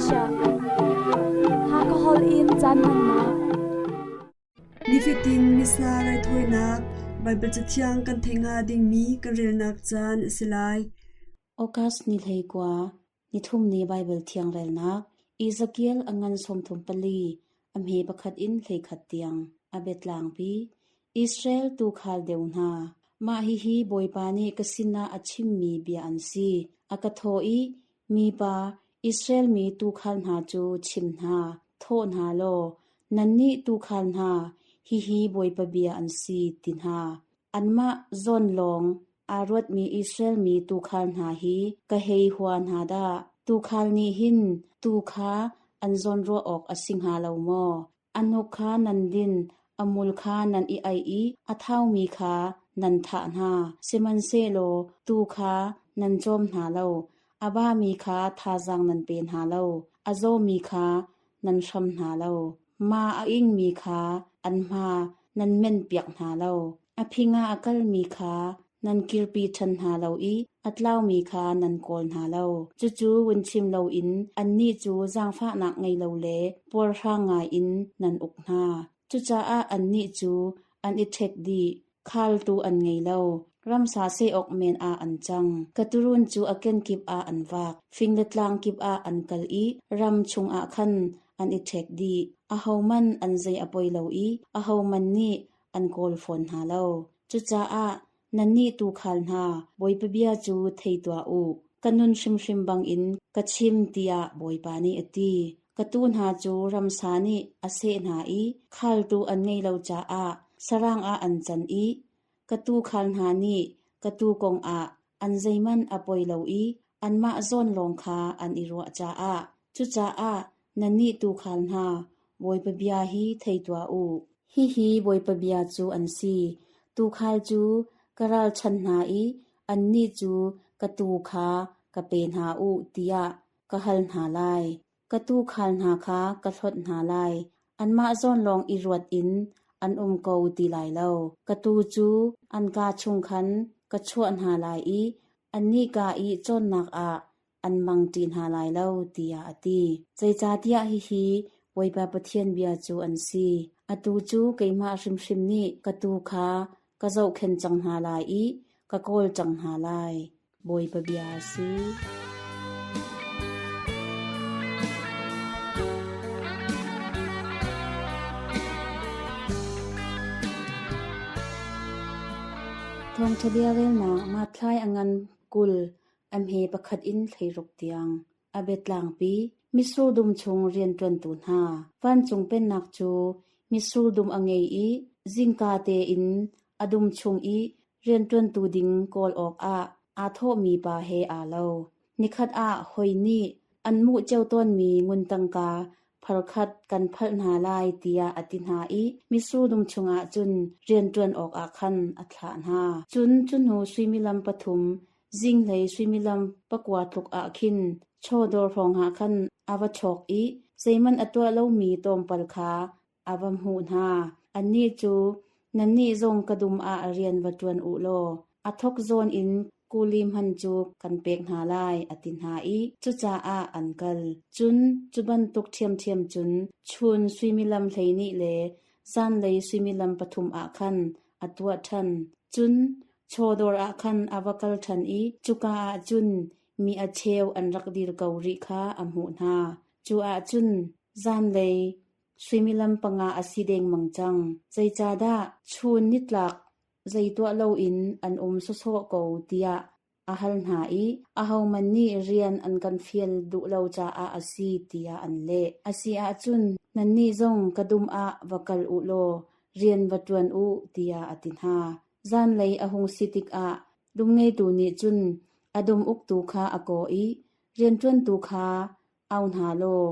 Asia. Hakha holh in caan hmannak. Nifatin Missa raithawinak Baibal Cathiang kan theih hnga dingmi kan relnak caan a si lai. August ni 19, nithum ni Baibal Thiang relnak Ezekiel a ngan 34, a hme pakhat in 11 tiang a biatlangpi. Israel tuukhal deu hna, mah hihi Bawipa nih ka sinah a chimmi bia an si. A ka thawh i, Mipa, Israel mi tuukhal hna cu chim hna, thawh hna law, nannih tuukhal hna, hihi Bawipa bia an si, ti hna. Anmah zawn lawng aa ruatmi Israel mi tuukhal hna hi ka hei hua hna dah. Tuukhal nih hin tuu kha an zawnruah awk a si hnga lo maw? A hnuk kha nan din, a mul kha nan i aih i a thaumi kha nan thah hna. Sihmanhsehlaw tuu kha nan cawm hna lo, a bami kha thazaang nan pe hna lo, a zawmi kha nan hram hna lo. Ma a ingmi kha an hma nan menpiak hna lo. A phing ah a kalmi kha nan kirpi ṭhan hna lo i a tlaumi kha nan kawl hna lo. Cucu vun chim loin annih cu zaangfahnak ngei lo le puarhrang ngaiin nan uk hna. Cucaah annih cu an i ṭhek dih, khaltu an ngei lo, ramsa seh awk men ah an cang. Ka tuurun cu a kenkip ah an vak, fing le tlang kip ah an kal i ram chungah khan an i ṭhek dih. Ahohmanh an zei a poi lo i ahohmanh nih an kawl fawn hna lo. Cucaah nannih tuukhal hna, Bawipa bia cu thei tuah u. Ka nun hrimhrim bangin ka chim tiah Bawipa nih a ti. Ka tuu hna cu ramsa nih a seh hna i khaltu an ngei lo caah sarang ah an can i ka tuukhal hna nih ka tuu kongah an zeihmanh a poi lo i anmah zawn lawng kha an i ruah caah. Cucaah nannih tuukhal hna, Bawipa bia hi thei tuah u. Hihi Bawipa bia cu an si: Tuukhal cu ka ralchanh hna i annih cu ka tuu kha ka pe hna u tiah ka hal hna lai. Ka tuukhal hna kha ka hlawt hna lai. Anmah zawn lawng i ruat in an um ko ti lai lo. Ka tuu cu an kaa chung khan ka chuah hna lai i annih kaa i cawnnak ah an mang ṭi hna lai lo, tiah a ti. Zeicahtiah hihi Bawipa Pathian bia cu an si. Atu cu keimah hrimhrim nih ka tuu kha ka zohkhenh cang hna lai i ka kawl cang hna lai. Bawipa bia a si. Thawngṭha bia relnak Mathlai a ngan 20, a hme pakhat in 16 tiang. A biatlangpi, mitsur dum chung rianṭuantu hna. Vancung Pennak cu mitsur dum a ngei i zingka tein a dum chung i rianṭuantu ding kawl awkah aa thawhmi pa he aa lo. Nikhat ah hawi nih an muh cio tawnmi ngun tangka pharkhat kan phalh hna lai tiah a ti hna i mitsur dum chungah cun rianṭuan awkah khan a thlah hna. Cun cu hnu suimilam pathum zinglei suimilam pakua tluk ah khin chawdawr hrawngah khan a va chawk i zeihmanh a tuah lomi tlawmpal kha a va hmuh hna. Annih cu, Nannih zong ka dum ah rian va ṭuan u law a thawk zawn in kuli hman cu kan pek hna lai, a ti hna i cucaah an kal. Cun cu bantuk ṭhiamṭhiam cun chun suimilam 12 le zanlei suimilam pathum ah khan a tuah ṭhan. Cun chawdawr ah khan a va kal ṭhan i cuka ah cun mi a cheu an rak dir ko rih kha a hmuh hna. Cu ah cun zanlei suimilam panga a si dengmang cang. Zeicahdah chun nitlak zei tuah loin an um sawsawh ko tiah a hal hna i ahohmanh nih rian an kan fial duh lo caah a si tiah an leh. A si ahcun nannih zong ka dum ah va kal u law rian va ṭuan u tiah a ti hna. Zanlei a hung si tikah dum ngeitu nih cun a dum uktu kha a kawh i rianṭuantu kha au hna law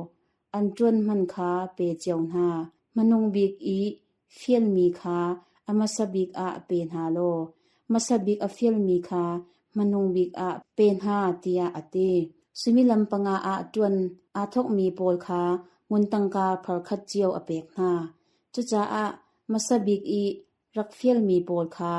an ṭuan hman kha pe cio hna. Hmanung bik i fialmi kha a hmasa bik ah pe hna law hmasa bik a fialmi kha hmanung bik ah pe hna tiah a ti. Suimilam panga ah ṭuan aa thawkmi pawl kha ngun tangka pharkhat cio a pek hna. Cucaah hmasa bik i rak fialmi pawl kha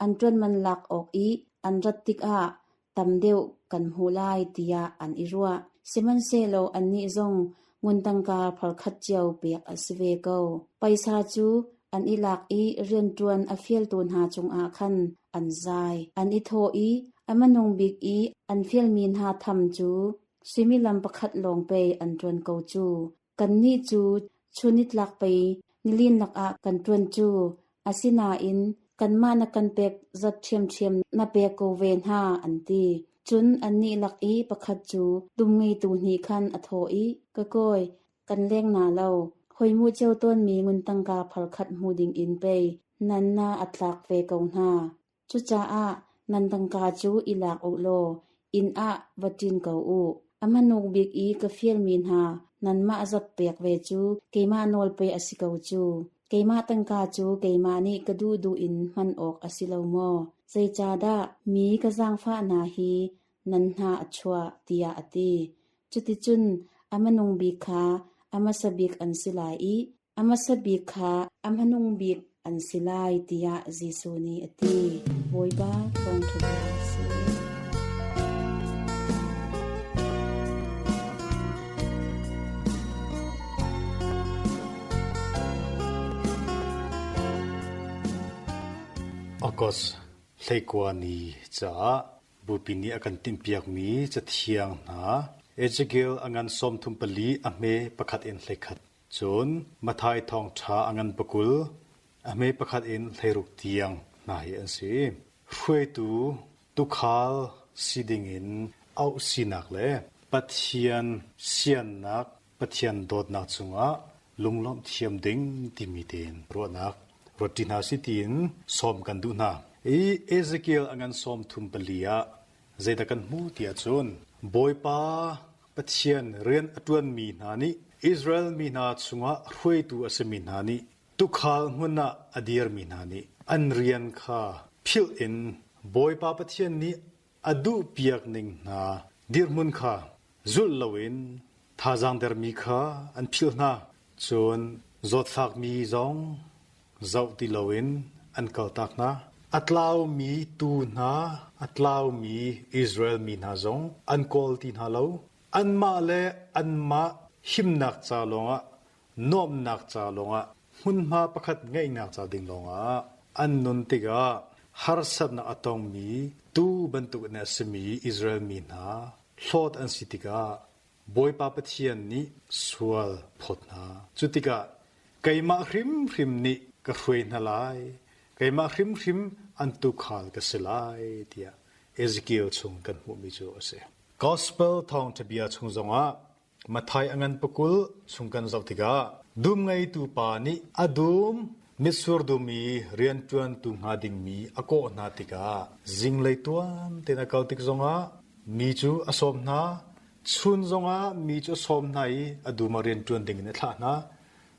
an ṭuanman lak awk i an rat tikah tam deuh kan hmuh lai tiah an i ruah. Sihmanhsehlaw annih zong ngun tangka phar khat cio pek a si ve ko. Paisa cu an i lak i rianṭuan a fialtu hna cungah khan an zai. An i thawh i a hmanung bik i an fialmi hna tham cu suimilam pakhat lawng pei an ṭuan ko cu. Kannih cu chunnitlak pei nilin lakah kan ṭuan cu. Asinain kanmah na kan pek zat ṭhiamṭhiam na pek ko ve hna, an ti. Cun annih lak i pakhat cu dum ngeitu nih khan a thawh i, Ka kawi, kan leng na lo. Hawi hmuh cio tawnmi ngun tangka phar khat hmu dingin pei nan na a tlak ve ko hna. Cucaah nan tangka cu i lak u law inn ah va ṭin ko u. A hmanung bik i ka fialmi hna nanmah zat pek ve cu keimah nawl pei a si ko cu. Keimah tangka cu keimah nih ka duhduh in hman awk a si lo maw? Zeicahdah mi ka zaangfah hna hi nan hna a chuah, tiah a ti. Cuticun a hmanung bik kha a hmasa bik an si lai i a hmasa bik kha a hmanung bik an si lai, tiah Jesuh nih a ti. Bawipa thawngṭha bia a si. August 19 ni caah Bupi nih a kan timhpiakmi cathiang hna Ezekiel a ngan 34 a hme pakhat in 11 cun Matthai thawngṭha a ngan 20 a hme pakhat in 16 tiang hna hi an si. Hruaitu tuukhal si dingin auh sinak le Pathian siannak, Pathian dawtnak cungah lunglawmh thiam ding timi tein ruahnak ruatṭi hna si tiin sawm kan duh hna. I Ezekiel a ngan 34 ah zeidah kan hmuh ti ahcun Bawipa Pathian rian a ṭuanmi hna nih Israel mi hna chungah hruaitu a simi hna nih tuukhal hmun ah a dirmi hna nih an rian kha philh in Bawipa Pathian nih a duhpiak ning hna dirhmun kha zulh loin thazaang dermi kha an philh hna. Cun zawtfakmi zong zoh ti loin an kaltak hna. A tlaumi tuu hna, a tlaumi Israel mi hna zong an kawl ti hna lo. Anmah le anmah himnak ca lawngah nuamhnak ca lawngah hmunhma pakhat ngeihnak ca ding lawngah an nun tikah harsatnak a tongmi tuu bantuk in a simi Israel mi hna hlawt an si tikah Bawipa Pathian nih sual phawt hna. Cu tikah keimah hrimhrim nih ka hruai hna lai, keimah hrimhrim an tuukhal ka si lai tiah Ezekiel chung kan hmuhmi cu a si. Gospel thawngṭha bia chung zongah Matthai a ngan pakul chung kan zoh tikah dum ngeitu pa nih a dum mitsur dum i rianṭuantu hnga dingmi a kawh hna tikah zinglei tuan tein a kal tik zongah mi cu a sawm hna, chun zongah mi cu a sawm hna i a dum ah rianṭuan dingin a thlah hna.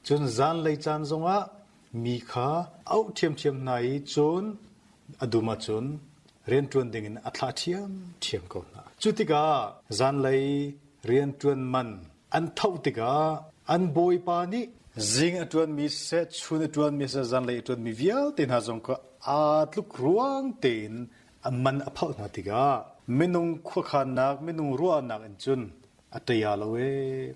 Cun zanlei caan zongah mi kha auh ṭhiamṭhiam hna i cun a dum ahcun rianṭuan dingin a thlah ṭhiamṭhiam ko hna. Cu tikah zanlei rianṭuan man an thoh tikah an bawipa nih zing a ṭuanmi siseh, chun a ṭuanmi siseh, zanlei a ṭuanmi vialte hna zong kha aa tluk ruang tein a man a phalh hna tikah minung khuakhannak, minung ruahnak in cun a ṭia lo ee,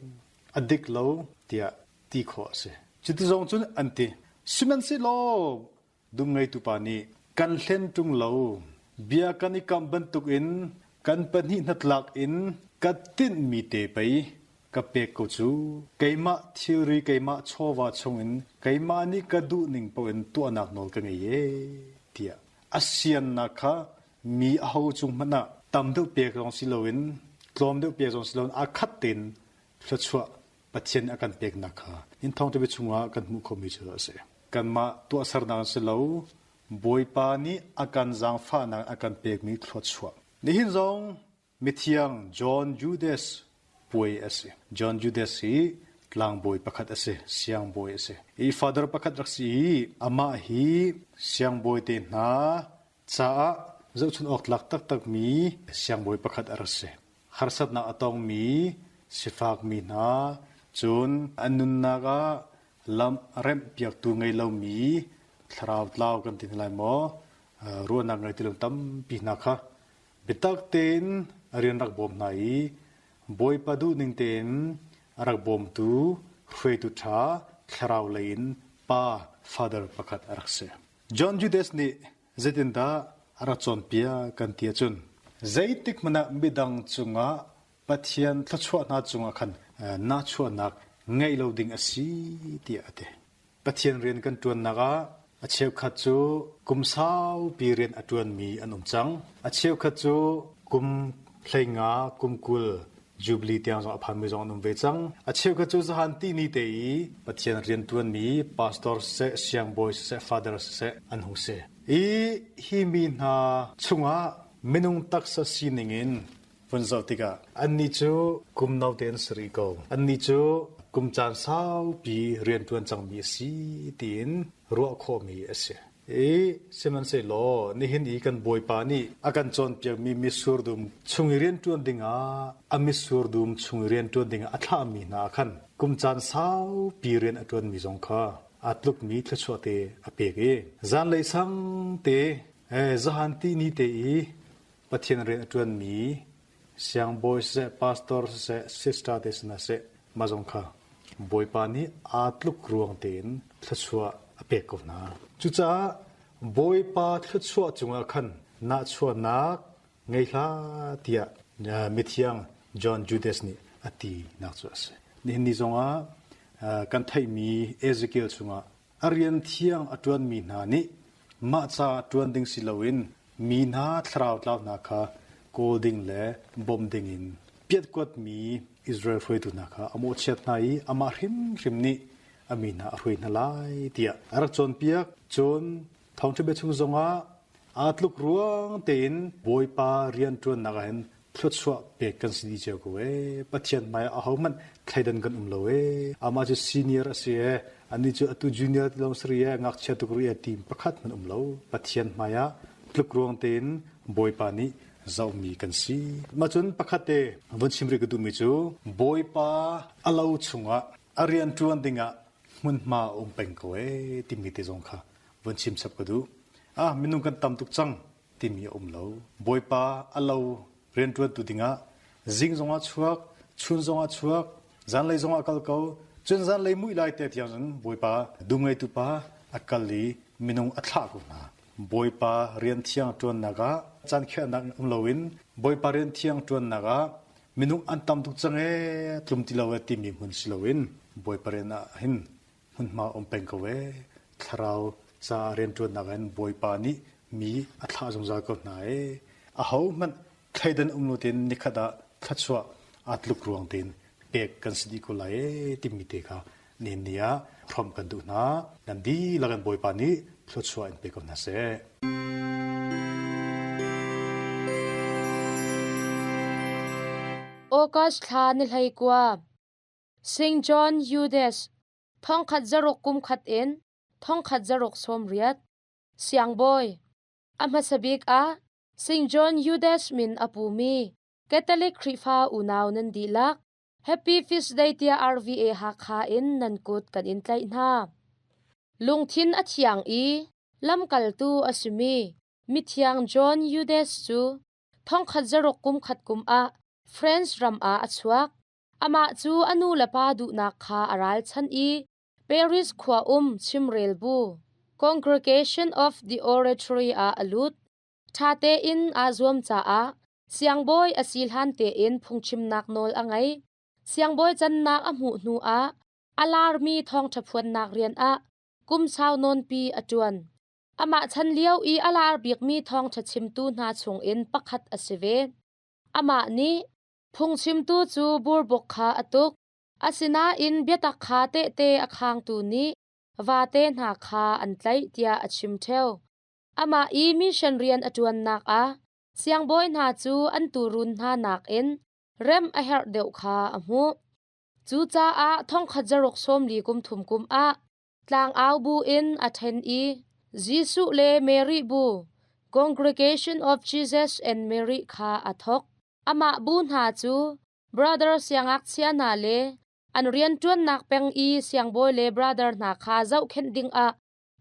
a dik lo tiah ti khawh a si. Cuti zong cun an ti. Sihmanhsehlaw dum ngeitu pa nih kan hlen ṭung lo, bia kan i kam bantukin kan pahnih hnatlak in ka tinhmi te pei ka pek ko cu. Keimah thilri keimah chawva chungin keimah nih ka duhning paoh in tuahnak nawl ka ngei ee tiah a siannak kha mi aho cung hmanh ah tam deuh pek zong si loin tlawm deuh pek zong si loin aa khat tein thluachuah Pathian a kan peknak kha in thawngṭha chungah kan hmuh khomi cu a si. Kanmah tuahsernak an si lo, Bawipa nih a kan zaangfahnak a kan pekmi thluachuah. Nihin zong mithiang John Judas puai a si. John Judas hi tlangbawi pakhat a si, siangbawi a si. I father pakhat rak si i amah hi siangbawi te hna caah zohchun awk tlak taktakmi siangbawi pakhat a rak si. Harsatnak a tongmi sifakmi hna, cun an nunnak ah lam remhpiaktu ngei lomi thlarau tlau kan ti hna lai maw, ruahnak ngei ti lo tampi hna kha biatak tein rian rak bawm hna i. Bawipa duhning tein a rak bawmtu hruaitu ṭha thlarau lei in pa father pakhat a rak si. John Judas nih zeitindah a rak cawnpiak kan ti ahcun zeitik hmanh ah midang cungah Pathian thluachuah hna cungah khan nahchuahnak ngeih lo ding a si tiah a ti. Pathian rian kan ṭuannak ah a cheukhat cu kum saupi rian a ṭuanmi an um cang. A cheukhat cu kum 15, kum 20 Jubilee tiang zong a phanmi zong an um ve cang. A cheukhat cu zahan tihni te i Pathian rian ṭuanmi pastor siseh, siangbawi siseh, father siseh an hung si. I hi mi hna chungah minung taksa sining in vun zoh tikah annih cu kum note an si rih ko. Annih cu kum caan saupi rianṭuan cangmi a si tiin ruah khawhmi a si. I sihmanhsehlaw nihin i kan Bawipa nih a kan cawnpiakmi mitsur dum chung i rianṭuan dingah a mitsur dum chung i rianṭuan dingah a thlahmi hna khan kum caan saupi rian a ṭuanmi zong kha aa tlukmi thluachuah te a pek i zanlei sang te zahan ti ni te i Pathian rian a ṭuanmi siangbawi siseh, pastor siseh, sister te sinah seh, mah zong kha Bawipa nih aa tluk ruang tein thluachuah a pek ko hna. Cucaah Bawipa thluachuah cungah khan nahchuahnak ngei hlah tiah mithiang John Judas nih a tinak cu a si. Nihin ni zongah kan theihmi Ezekiel chungah A rian thiang a ṭuanmi hna nih mah ca ṭuan ding si loin mi hna thlarau tlau hna kha kawl ding le bawmh dingin piatkuatmi Israel hruaitu hna kha a mawhchiat hna i amah hrimhrim nih a mi hna a hruai hna lai tiah a rak cawnpiak. Cun thawngṭha bia chung zongah aa tluk ruang tein Bawipa rian ṭuannak ah hin thluachuah pek kan si dih cio ko ee. Pathian hmai ah ahohmanh thleidan kan um lo ee. Amah cu senior a si ee. Anih cu atu junior ti lawng si rih ee, ngakchia tuk rih ee ti pakhat hmanh um lo. Pathian hmai ah tluk ruang tein Bawipa nih zohmi kan si. Mah cun pakhat te vun chim rih ka duhmi cu Bawipa a lo chungah a rian ṭuan dingah hmunhma a um peng ko ee timi te zong kha vun chim chap ka duh. Ah minung kan tam tuk cang timi a um lo. Bawipa a lo rianṭuantu dingah zing zongah chuak, chun zongah chuak, zanlei zongah kal ko, cun zanlei muih lai te tiang cun Bawipa dum ngeitu pa a kal i minung a thlah ko hna. Bawipa rian thiang ṭuannak ah caan khiahnak um loin Bawipa rian thiang ṭuannak ah minung an tam tuk cang ee tlum ti lo ee timi hmun si loin Bawipa rian ah hin hmunhma um peng ko ee. Thlarau ca rianṭuannak in Bawipa nih mi a thlah zungzal ko hna ee. Ahohmanh thleidan um lo tein nikhat ah thluachuah aa tluk ruang tein pek kan si dih ko lai ee timi te kha nihin ni ah hrawmh kan duh hna. Nan dihlak in Bawipa nih thluachuah in pe ko hna seh. August thla ni 19 St. John Eudes thongkhat zaruk kum khat in thongkhat zaruk 80 siangbawi a hmasa bik ah St. John Eudes min a pumi Catholic Khrihfa unau nan dihlak Happy Feast Day tiah RVA Hakha in nan kut kan in tlaih hna. Lungthin a thiang i lamkaltu a simi mithiang John Eudes cu thongkhat zaruk kum khat kum ah France ram ah a chuak. Amah cu a nu le pa duhnak kha a ralchanh i Paris khua um chimrel bu Congregation of the Oratory ah a lut. Ṭha tein aa zuam caah siangbawi a si hlan tein phungchimnak nawl a ngei. Siangbawi cannak a hmuh hnuah a larmi thawngṭha phuannak rian ah kum sau nawnpi a ṭuan. Amah chan lio i a lar bikmi thawngṭha chimtu hna chungin pakhat a si ve. Amah nih Phungchimtu cu burbuk kha a tuk, asinain biatak kha tehte a khangtu nih vate hna kha an tlaih tiah a chim ṭheo. Amah i mission rian a ṭuannak ah siangbawi hna cu an tuurun hna nakin rem a herh deuh kha a hmuh. Cucaah thongkhat zaruk 40 kum thum kum ah tlangau bu in a ṭhen i Jesuh le Mary bu Congregation of Jesus and Mary kha a thawk. Amah bu hna cu brother siangngakchia hna le an rianṭuannak peng i siangbawi le brother hna kha zohkhenh dingah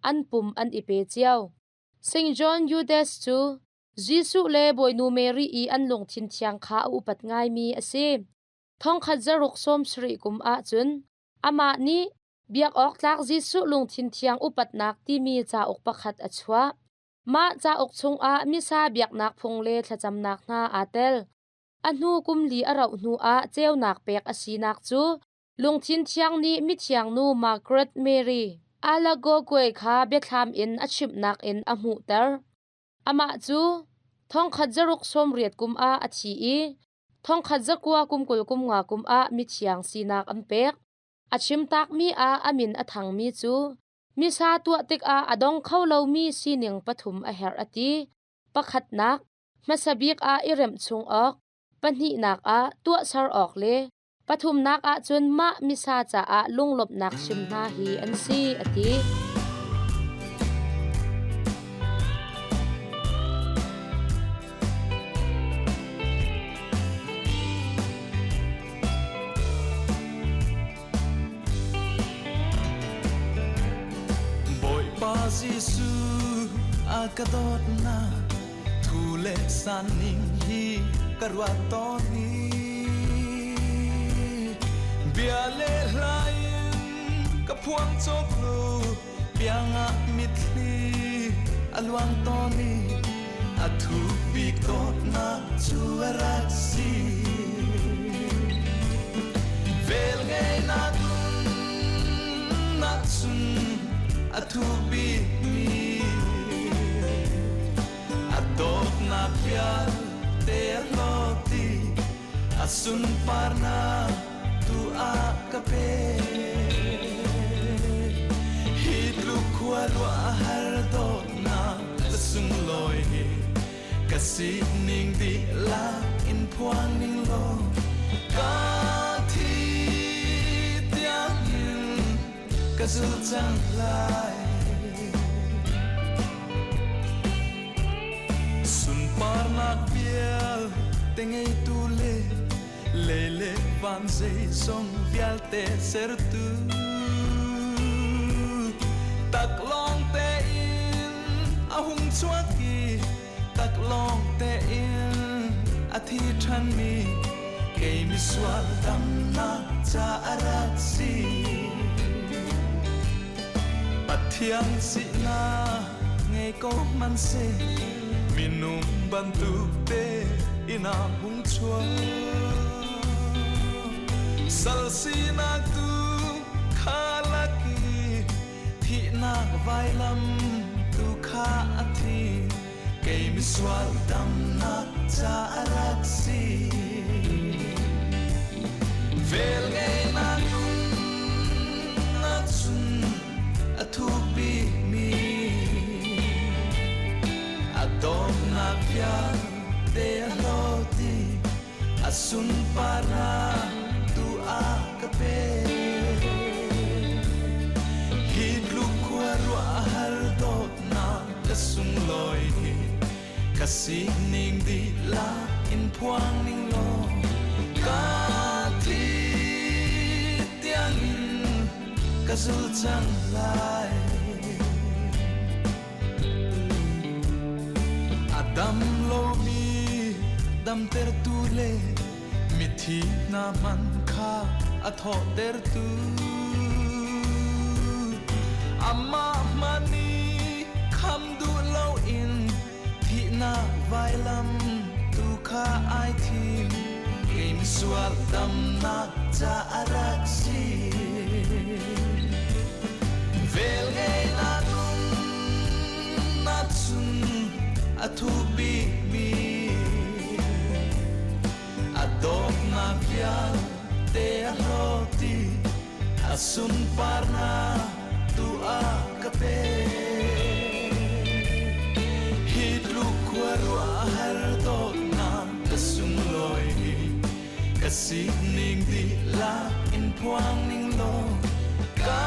an pum an i pe cio. St. John Eudes cu Jesuh le Bawinu Mary i an lungthin thiang kha a upat ngaimi a si. Thongkhat zaruk sawm sarih kum ahcun amah nih Biak awk tlak Jesuh lungthin thiang upatnak timi cauk pakhat a chuah. Mah cauk chungah Missa biaknak phung le thlacamnak hna aa tel. A hnu kum li a rauh hnuah ceunak pek a sinak cu lungthin thiang nih mithiang nu Margaret Mary Alagogue kha biathlam in a chimhnak in a hmuhter. Amah cu thongkhat zaruk sawmriat kum ah a thi i thongkhat zakua kum 20 kum nga kum ah mithiang sinak an pek. A chimtakmi ah a min a thangmi cu Missa tuah tikah a dong kho lomi sining pathum a herh a ti. Pakhatnak, hmasa bik ah i remh chung awk, pahnihnak ah tuahser awk le pathumnak ah cun mah Missa caah lunglawmhnak chim hna hi an si a ti. Bawipa Jesuh a ka dawtnak thu le san ning hi ka ruat tawn i bia le hla in ka phuang cawk lo biangah mitthli a luang tawn i a thuk bik dawtnak cu a rak si. Vel ngeinak nak cun a thuk bikmi a dawtnak vialte a hlawt i a sunparnak tu ah ka pe. Hi tluk khua ruah har dawtnak la sunglawi hi ka sining dihlak in phuang ning law ka thi tiangin ka zul cang lai. Sunparnak vialte ngeitu le lei le van zeizong vialte sertu taklawng tein a hung chuak i taklawng tein a thi ṭhanmi kei misual damnak ca a rak si. Pathian sinak ngei ko hmanhseh minung bantuk te in a hung chuak. Sal sinak tu kha lak i thihnak vailam tu kha a thi kei misual damnak ca a rak si. Vel ngeinak cun a thuk bikmi a dawtnak vialte a hlawt i a sunparnak tu ah ka pe. Hi tluk khua ruah har dawtnak ka sunglawi hi ka sining dihlak in phuang ning law ka thi tiangin ka zul cang lai. A dam lomi damtertu le mithi hna hmanh kha a thawhtertu amah hmanh i kham duh loin thihnak vailam tu kha ai thim kei misual damnak ca a rak si. Vel ngeinak cun a thuk bikmi a dawtnak vialte a hlawt i a sunparnak tu ah ka pe. Hi tluk khua ruah har dawtnak ka sunglawi hi ka sining dihlak in phuang ning law ka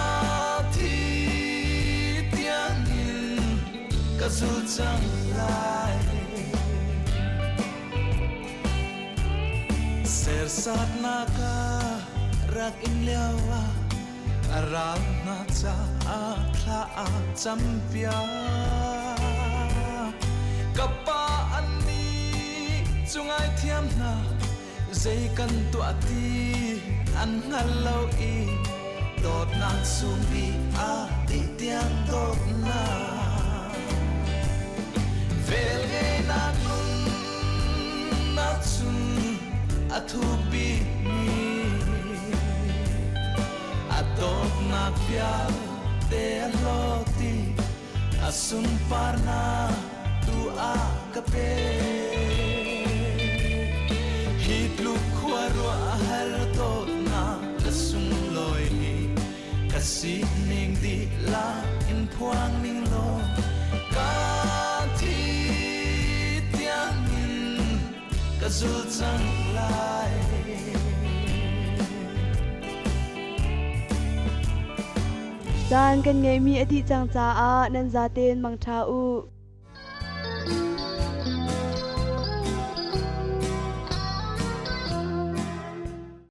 thi tiangin ka zul cang lai. Sersatnak ah rak in lio ah a ral hna caah thla a campiak. Ka pa an nih cu ngaithiam hna. Zei kan tuah ti an hngal lo i dawtnak sung bi a ti tiang dawtnak vel ngeinak nunnak cun a thuk bikmi a dawtnak vialte a hlawt i a sunparnak tu a ka pek. Hi tluk khuaruahhar dawtnak ka sunglawi hi ka sining dihlak in phuang ning law ka thi tiangin ka zul cang lai. Caan kan ngeihmi a dih cang caah nan zaten mangṭha u.